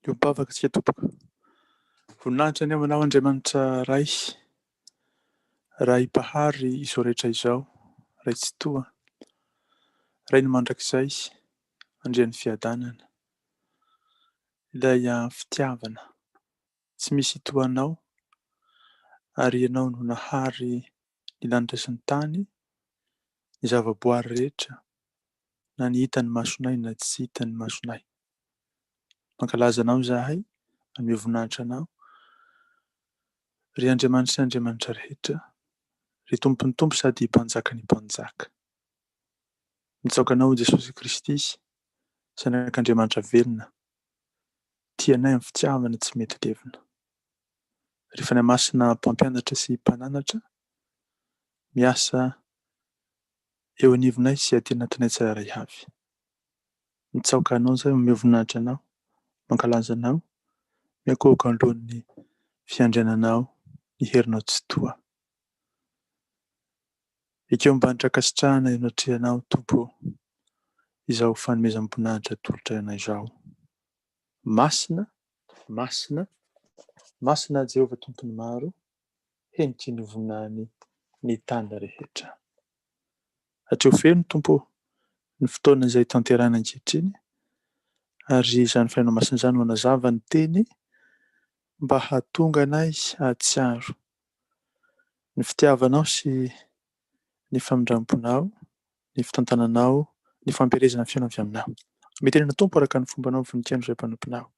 Iombavaka isika tompoko. Voninahitra anie ho anao Andriamanitra Ray, Ray Mpahary izao rehetra izao, Ray Tsitoha, Rain'ny mandrakizay, Andrian'ny fiadanana, Ilay fitiavana tsy misy toa anao, ary Ianao no nahary ny lanitra sy ny tany, ny zavaboary rehetra, na ny hitan'ny masonay na tsy hitan'ny masonay. Mankalaza Anao izahay, manome voninahitra Anao, ry Andriamanitra sy Andriamanitra rehetra, ry Tompon'ny Tompo sady Mpanjakan'ny Mpanjaka. Mitsaoka Anao Jesosy Kristy, Zanak'Andriamanitra velona, tia anay amin'ny fitiavana tsy mety levona. Ry Fanahy Masina Mpampianatra sy Mpananatra, miasa eo anivonay sy aty anatinay tsirairay avy. Mitsaoka Anao izahay, manome voninahitra Anao, mankalaza Anao, miankohoka anoloan'ny fiandriananao, ny herinao tsitoha. Ekeo mba ankasitrahana eo anatrehanao, Tompo ô, izao fanomezam-boninahitra atolotra anay izao. Masina, masina, masina Jehovah Tompon'ny maro, heniky ny voninahiny ny tany rehetra. Hatreo feno, Tompo ô, ny fotoana izay tanterahina ankehitriny, ary izany Fanahinao Masina izany no hanazava ny teny mba hahatonga anay hahatsiaro ny fitiavanao sy ny famindram-ponao, ny fitantananao, ny fampielezana ny fiainana avy aminao. Mitenena Tompo araka ny fombanao voninkazo izay mpanomponao.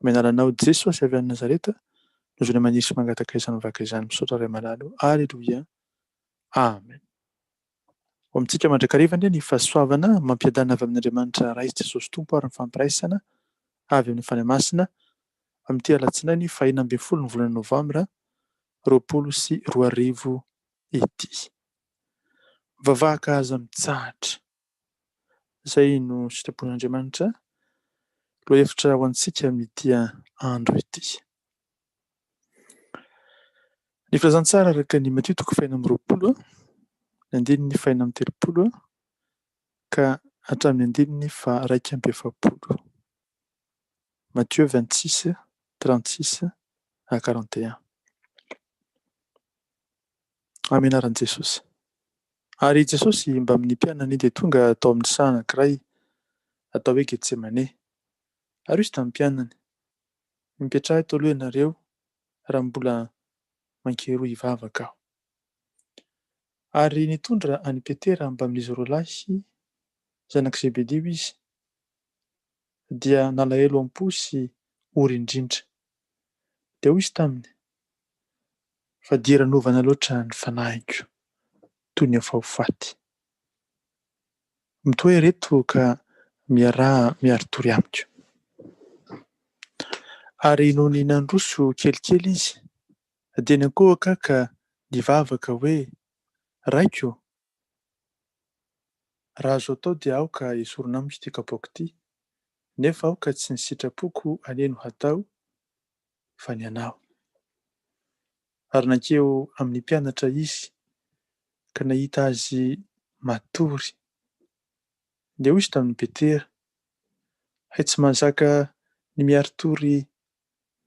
Amin'ny anaranao Jesosy avy any Nazareta no zonay maniry sy mangataka izany vavaka izany. Misaotra Ray malala. Aleloia. Amen. Ho amintsika mandrakariva anie ny fahasoavana mampiadana avy amin'Andriamanitra Ray sy Jesosy Tompo ary ny fampiraisana avy amin'ny Fanahy Masina amin'ity alatsinainy faha 16 ny volana novambra 2020 ity. Mivavaka aza mitsahatra. Izay no sitrapon'Andriamanitra lohahevitra ho antsika amin'ity andro ity. Ny filazantsara araka ny Matio toko faha 26, ny andininy faha 36 ka hatramin'ny andininy faha 41. Matio 26, 36 à 41. Amin'ny anaran'i Jesosy. Ary i Jesosy mbamin'ny mpianany dia tonga tao amin'ny saha anankiray atao hoe Getsemane. Ary hoy izy tamin'ny mpianany, Mipetraha eto aloha ianareo raha mbola mankeroa hivavaka aho. Ary nitondra an'i Petera mbamin'izy roa lahy zanak'i Zebedio izy, dia nalahelo am-po sy ory indrindra. Dia hoy izy taminy, Fadiranovana loatra ny fanahiko, toy ny efa ho faty. Mitoera eto ka miaraha miari-tory amiko. Ary nony nandroso kelikely izy, dia niankohoka ka nivavaka hoe, Raiko ô, raha azo atao dia aoka esorina amiko ity kapoaka ity, nefa aoka tsy ny sitrapoko anie no hatao, fa ny anao. Ary nankeo amin'ny mpianatra izy ka nahita azy matory. Dia hoy izy tamin'i Petera, Hay tsy mahazaka ny miari-tory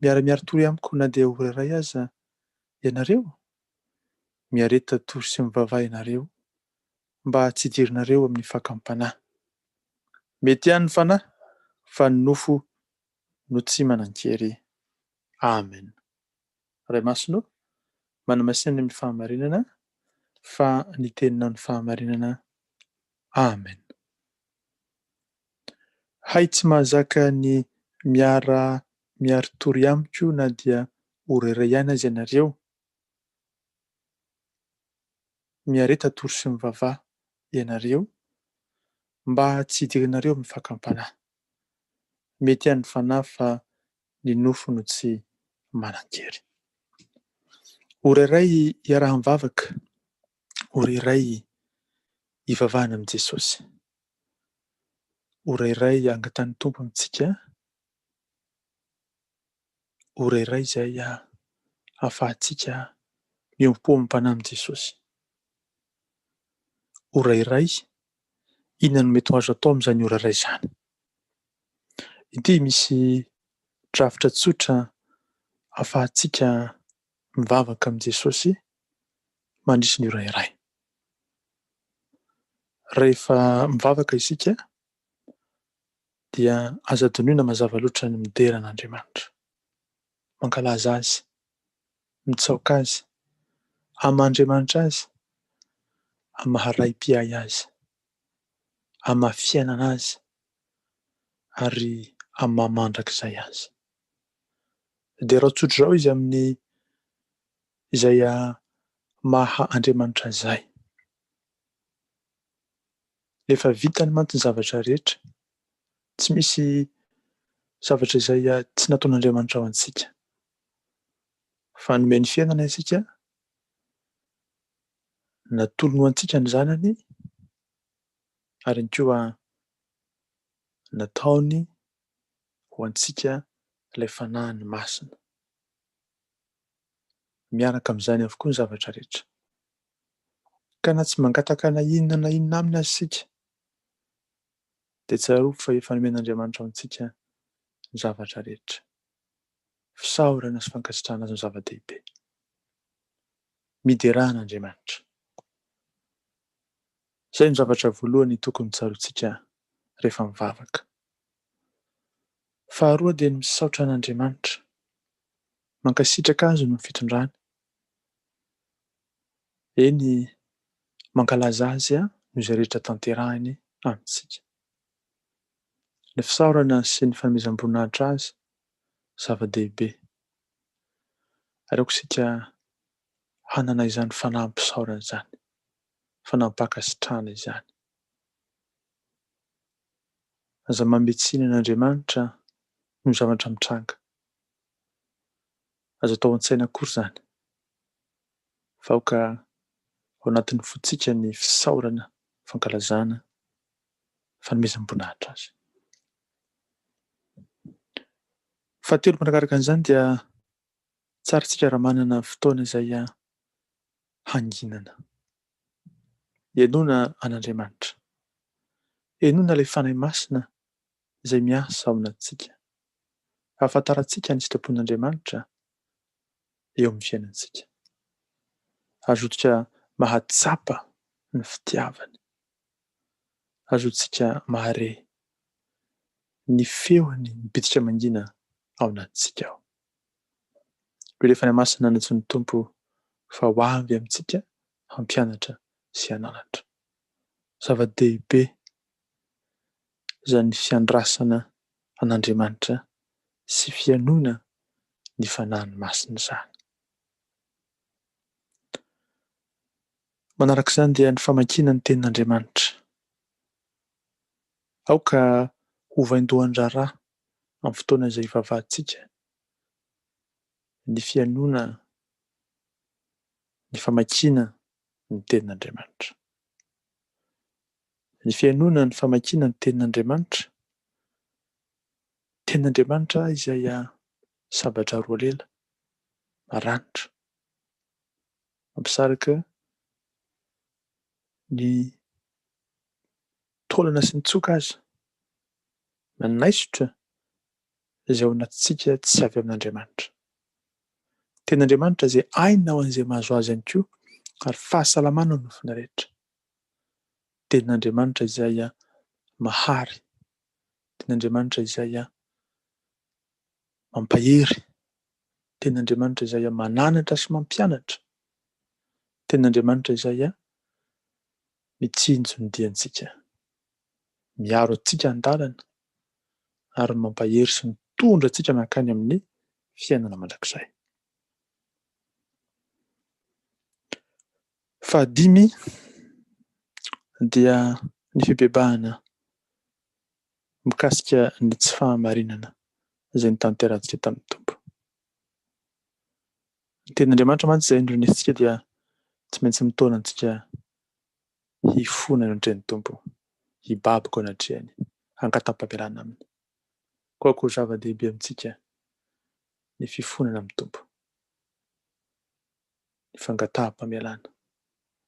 miara-miari-tory amiko na dia ora iray aza ianareo? Miareta tory sy mivavaha ianareo, mba tsy hidiranareo amin'ny fakam-panahy. Mety ihany ny fanahy, fa ny nofo no tsy manan-kery. Amen. Ray Masina ô, manamasina ny amin'ny fahamarinana, fa ny teninao ny fahamarinana. Amen. Hay tsy mahazaka ny miara miari-tory amiko na dia ora iray ihany aza ianareo. Miareta tory sy mivavaha ianareo mba tsy hidiranareo amin'ny fakam-panahy. Mety ihany ny fanahy fa ny nofo no tsy manan-kery. Ora iray iaraha-mivavaka, ora iray ivavahana amin'i Jesosy, ora iray angatahan'ny Tompo amintsika, ora iray izay ahafahantsika miombom-po amam-panahy amin'i Jesosy. Ora iray, inona no mety ho azo atao amin'izany ora iray izany? Ity misy. Drafitra tsotra ahafahantsika mivavaka amin'i Jesosy mandritry ny ora iray. Rehefa mivavaka isika dia aza adinoina mazava loatra ny midera an'Andriamanitra, mankalaza Azy, mitsaoka Azy, amin'ny maha Andriamanitra Azy, amin'ny maha Ray mpiahy Azy, amin'ny maha fiainana Azy ary amin'ny maha mandrakizay Azy. Derao tsotra izao Izy amin'ny izay maha Andriamanitra izay. Efa vitany mantsy ny zavatra rehetra. Tsy misy zavatra izay tsy nataon'Andriamanitra ho antsika. Fa nomeny fiainana isika, natolony ho antsika ny zanany, ary ihany koa nataony ho antsika ilay Fanahiny Masina. Miaraka amin'izany avokoa ny zavatra rehetra. Ka na tsy mangataka na inona na inona aminy aza isika, dia tsarovy fa efa nomen'Andriamanitra ho antsika ny zavatra rehetra. Fisaorana sy fankasitrahana azy no zava-dehibe. Miderà an'Andriamanitra. Izay no zavatra voalohany tokony tsaroantsika rehefa mivavaka. Faharoa dia ny misaotra an'Andriamanitra. Mankasitraka Azy noho ny fitondrany. Eny, mankalaza Azy noho izay rehetra tanterahiny amintsika. Ny fisaorana sy ny fanomezam-boninahitra Azy, zava-dehibe. Ary aoka isika hanana izany fanahim-pisaorana izany, fanahim-pankasitrahana izany. Aza manome tsiny an'Andriamanitra noho ny zavatra mitranga. Aza atao an-tsaina akory izany, fa aoka ao anatin'ny fontsika ny fisaorana, fankalazana, fanomezam-boninahitra Azy. Fahatelo manakaraka an'izany dia tsara isika raha manana fotoana izay hanginana. Henoina an'Andriamanitra. Henoina ilay Fanahy Masina izay miasa ao anatintsika. Ahafantarantsika ny sitrapon'Andriamanitra eo amin'ny fiainantsika. Azontsika mahatsapa ny fitiavany. Azontsika mahare ny feony mibitika mangina ao anatintsika ao. Hoy ilay Fanahy Masina nantsoin'ny Tompo fa ho avy amintsika hampianatra sy hananatra. Zava-dehibe izany fiandrasana an'Andriamanitra sy fihainoana ny Fanahiny Masina izany. Manaraka izany dia ny famakiana ny Tenin'Andriamanitra. Aoka ho vaindohan-draharaha amin'ny fotoana izay ivavahantsika ny fihainoana ny famakiana ny Tenin'Andriamanitra. Ny fihainoana ny famakiana ny Tenin'Andriamanitra, Tenin'Andriamanitra izay sabatra roa lela, maranitra, mampisaraka ny taolana sy ny tsoka aza, manaisotra izay ao anatintsika tsy avy amin'Andriamanitra. Tenin'Andriamanitra izay aina ho an'izay mahazo azy ihany koa ary fahasalamana ho an'ny nofona rehetra. Tenin'Andriamanitra izay mahary, Tenin'Andriamanitra izay mampahery, Tenin'Andriamanitra izay mananatra sy mampianatra, Tenin'Andriamanitra izay mitsinjo ny diantsika, miaro antsika an-dalana ary mampahery sy mitondra antsika mankany amin'ny fiainana mandrakizay. Fahadimy dia ny fibebahana mikasika ny tsy fahamarinana izay notanterahantsika tamin'ny Tompo. Ny tenin'Andriamanitra mantsy izay norenesintsika dia tsy maintsy mitaona antsika hifona eo anatrehan'ny Tompo, hibaboka eo anatrehany, hangatam-pamelana aminy. Koa koa zava-dehibe amintsika ny fifonana amin'ny Tompo, ny fangataham-pamelana,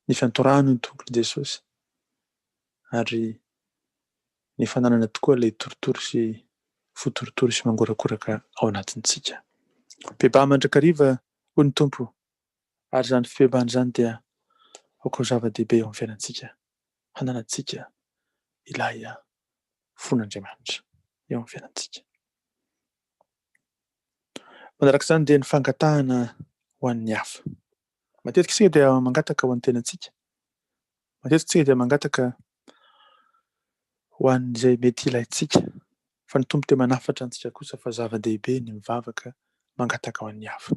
ny fiantorahana ny tongotr'i Jesosy ary ny fananana tokoa ilay torotoro sy fo torotoro sy mangorakoraka ao anatintsika. Bebaha mandrakariva hoy ny Tompo, ary izany fibebahana izany dia aoka ho zava-dehibe eo amin'ny fiainantsika, hananantsika ilay fon'Andriamanitra eo amin'ny fiainantsika. Manaraka izany dia ny fangatahana ho an'ny hafa. Matetika isika dia mangataka ho an'ny tenantsika. Matetika isika dia mangataka ho an'izay mety ilaintsika. Fa ny Tompo dia manafatra antsika kosa fa zava-dehibe ny mivavaka mangataka ho an'ny hafa.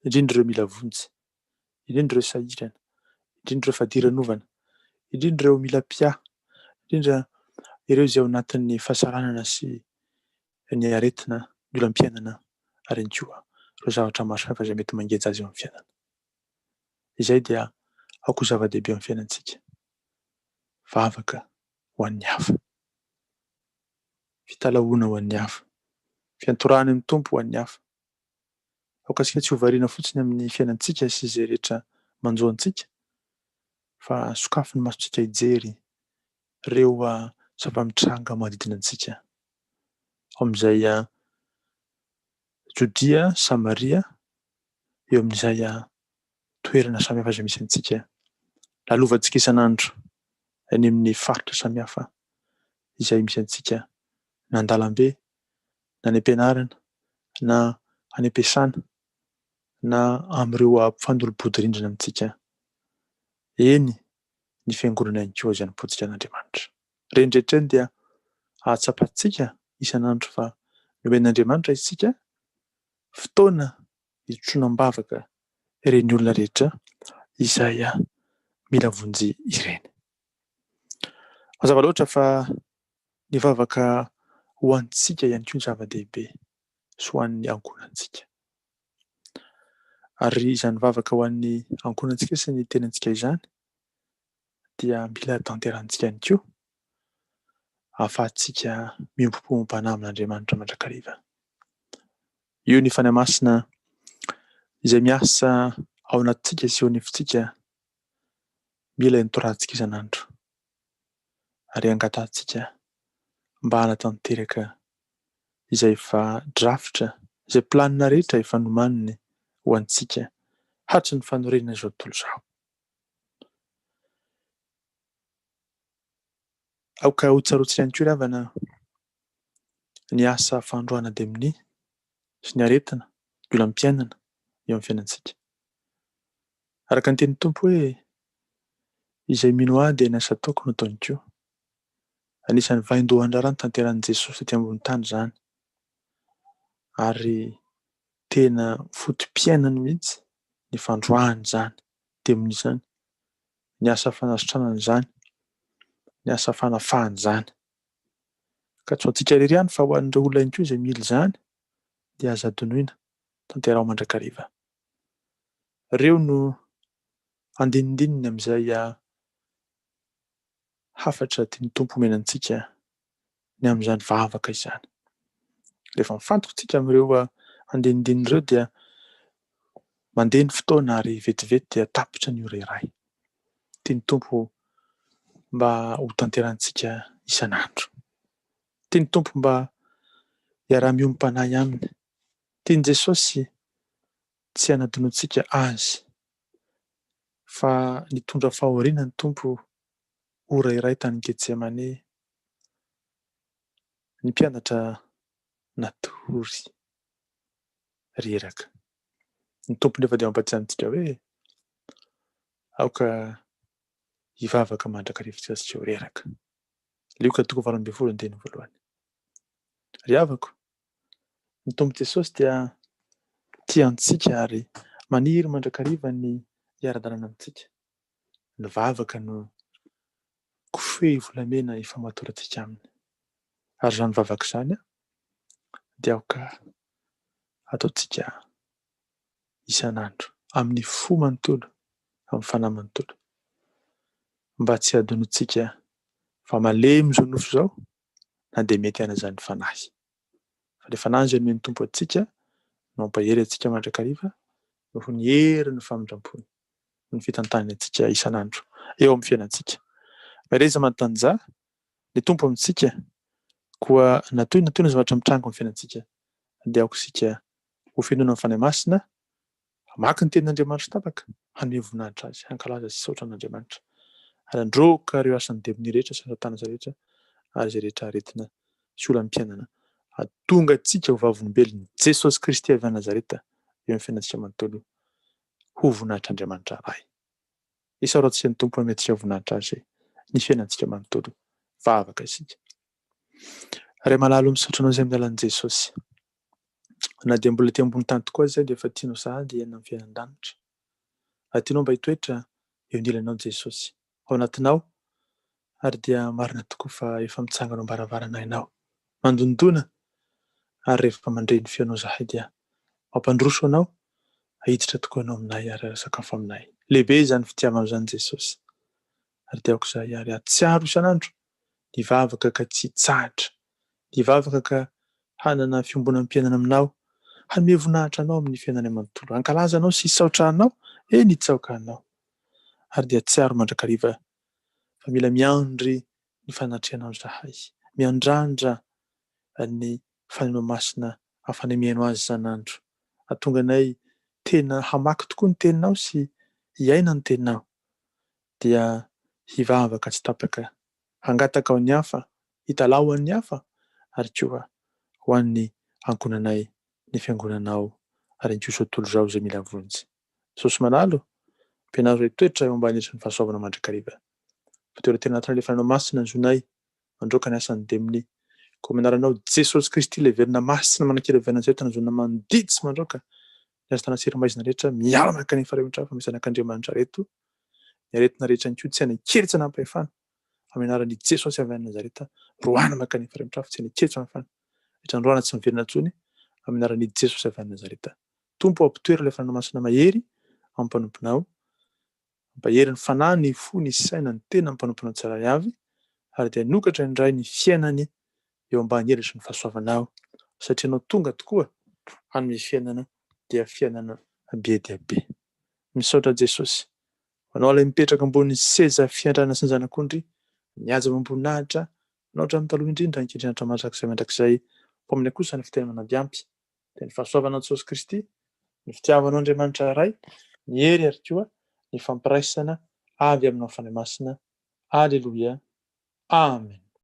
Indrindra ireo mila vonjy, indrindra ireo sahirana, indrindra ireo fadiranovana, indrindra ireo mila mpiahy, indrindra ireo izay ao anatin'ny fahasaranana sy ny aretina, ny olam-piainana ary ihany koa ireo zavatra maro samihafa izay mety mangeja azy eo amin'ny fiainana. Izay dia aoka ho zava-dehibe eo amin'ny fiainantsika. Vavaka ho an'ny hafa. Fitalahoana ho an'ny hafa. Fiantorahana amin'ny Tompo ho an'ny hafa. Aoka isika tsy ho variana fotsiny amin'ny fiainantsika sy izay rehetra manjo antsika fa sokafy ny masontsika hijery ireo zava-mitranga manodidina antsika. Ao amin'izay Jodia, Samaria, eo amin'izay toerana samihafa izay misy antsika, lalovantsika isan'andro any amin'ny faritra samihafa izay misy antsika, na an-dalambe, na any am-pianarana, na any am-piasana, na amin'ireo mpifanolo-bodirindrina amintsika. Eny, ny fiangonana ihany koa izay anompoantsika an'Andriamanitra. Ireny rehetra ireny dia ahatsapantsika isan'andro fa nomen'Andriamanitra isika fotoana hitroana am-bavaka ireny olona rehetra izay mila vonjy ireny. Mazava loatra fa ny vavaka ho antsika ihany koa ny zava-dehibe sy ho an'ny ankohonantsika. Ary izany vavaka ho an'ny ankohonantsika sy ny tenantsika izany dia mila tanterahantsika ihany koa ahafahantsika miombom-po amam-panahy amin'Andriamanitra mandrakariva. Io ny Fanahy Masina izay miasa ao anatintsika sy eo anivontsika, mila intorahantsika isan'andro ary angatahantsika mba hanatanteraka izay efa drafitra, izay planina rehetra efa nomaniny ho antsika hatry ny fanorenana izao tontolo izao. Aoka ho tsaroantsika ihany koa ry havana ny asa fandroahana demonia sy ny aretina, ny olam-piainana eo amin'ny fiainantsika. Araka ny tenin'ny Tompo hoe, Izay mino Ahy dia ny asa ataoko no ataony koa. Anisan'ny vaindohan-draharaha notanterahin'i Jesosy tety ambony tany izany, ary tena foto-piainany mihitsy ny fandroahana izany demonia izany, ny asa fanasitranana izany, ny asa fanafahana izany. Ka tsy ho antsika irery ihany fa ho an'ireo olona ihany koa izay mila izany dia aza adinoina, tanteraho mandrakariva. Ireo no andinindininy amin'izay hafatra tian'ny Tompo omena antsika ny amin'izany vavaka izany. Rehefa mifantoka isika amin'ireo andinindininy ireo dia mandeha ny fotoana ary vetivety dia tapitra ny ora iray. Tian'ny Tompo mba ho tanterahantsika isan'andro. Tian'ny Tompo mba hiaraha-miombom-panahy Aminy. Tian'i Jesosy tsy hanadinoantsika Azy fa nitondra fahoriana ny Tompo ora iray tany Getsemane. Ny mpianatra natory reraka. Ny Tompo nefa dia mampatsiahy antsika hoe aoka hivavaka mandrakariva isika tsy ho reraka. Lioka toko 18 andininy voalohany. Ry havako, ny Tompo Jesosy dia tia antsika ary maniry mandrakariva ny hiara-dalana amintsika. Ny vavaka no kofehy volamena ifamatorantsika aminy. Ary izany vavaka izany dia aoka ataontsika isan'andro, amin'ny fo manontolo, amin'ny fanahy manontolo, mba tsy hadinontsika fa malemy izao nofo izao na dia mety ihany aza ny fanahy. Fa ilay fanahy izay nomen'ny Tompo antsika no hampahery antsika mandrakariva noho ny herin'ny famindram-pony, ny fitantanany antsika isan'andro eo amin'ny fiainantsika. Mahereza matanjaha ny Tompo amintsika. Koa na toy na toy ny zavatra mitranga amin'ny fiainantsika dia aoka isika ho fenoina amin'ny Fanahy Masina, hamaky ny tenin'Andriamanitra tapaka, hanome voninahitra Azy, hankalaza sy hisaotra an'Andriamanitra, ary handroaka ireo asan'ny demonia rehetra sy ny satana rehetra ary izay rehetra aretina sy olam-piainana. Hahatonga antsika ho vavolombelon'i Jesosy Kristy avy any Nazareta eo amin'ny fiainantsika manontolo ho voninahitr'Andriamanitra Ray. Isaorantsika ny Tompo hanome antsika voninahitra Azy ny fiainantsika manontolo. Vavaka isika. Ray malala o, misaotra Anao izay amin'ny alalan'i Jesosy. Na dia mbola ety ambony tany tokoa aza izay dia efa tianao sahady hiaina amin'ny fiainan-danitra. Ary tianao mba hitoetra eo anilanao Jesosy. Ao anatinao, ary dia marina tokoa fa efa mitsangana ao am-baravarana Ianao. Mandondona, ary rehefa mandre ny feonao izahay dia mampandroso Anao, hiditra tokoa Ianao aminay ary hiara-sakafo aminay. Lehibe izany fitiavanao izany Jesosy. Ary dia aoka izahay ary hahatsiaro isan'andro ny vavaka ka tsy hitsahatra, ny vavaka ka hanana fiombonam-piainana aminao, hanome voninahitra Anao amin'ny fiainanay manontolo, hankalaza Anao sy hisaotra Anao, eny hitsaoka Anao. Ary dia tsiaro mandrakariva fa mila miandry ny fanatrehanao izahay, miandrandra ny Fanahinao Masina ahafahanay mihaino Azy isan'andro, hahatonga anay tena hamaky tokoa ny Teninao sy hiaina ny Teninao, dia hivavaka tsy tapaka, hangataka ho an'ny hafa, hitalaho ho an'ny hafa, ary koa ho an'ny ankohonanay, ny Fiangonanao, ary ny koa izao tontolo izao izay mila vonjy. Jesosy Manalo, ampianaro ilay toetra eo ambany heritry ny fahasoavana mandrakariva. Fa toera tena anatinao ilay Fananao Masina ny zonay, mandroaka ny asan'ny demonia. Koa amin'ny anaranao Jesosy Kristy ilay velona masina manan-kery avy any Nazareta ny zonay mandidy sy mandroaka ny asa tana sy hery maizina rehetra miala mankany amin'ny farahontra hafa misy zanak'Andriamanitra reto. Ny aretina rehetra ihany koa tsy hanan-kery tsy hanam-pahefana. Amin'ny anaran'i Jesosy avy any Nazareta, roahina mankany amin'ny farahontra hafa tsy hanan-kery tsy hanam-pahefana. Rehetra androana tsy miverina intsony amin'ny anaran'i Jesosy avy any Nazareta. Tompo ô ampitoero ilay Fanahy Masina mahery amin'ny mpanomponao, mampahery ny fanahy, ny fo, ny saina, ny tena amin'ny mpanomponao tsirairay avy, ary dia hanokatra indray ny fiainany eo ambany elatry ny fahasoavanao, satria Ianao tonga tokoa hanome fiainana dia fiainana be dia be. Misaotra Jesosy, ho Anao ilay mipetraka ambony seza fiandrana sy ny Zanak'ondry, mihaja amam-boninahitra, Anao hatramin'ny taloha indrindra, ankehitriny hatramin'ny mandrakizay mandrakizay, fa aminay kosa ny fitahiana manambiampy dia ny fahasoavanao Jesosy Kristy, ny fitiavanao Andriamanitra Ray, ny hery ary koa ny fampiraisana avy aminao Fanahy Masina. Aleloia. Amen.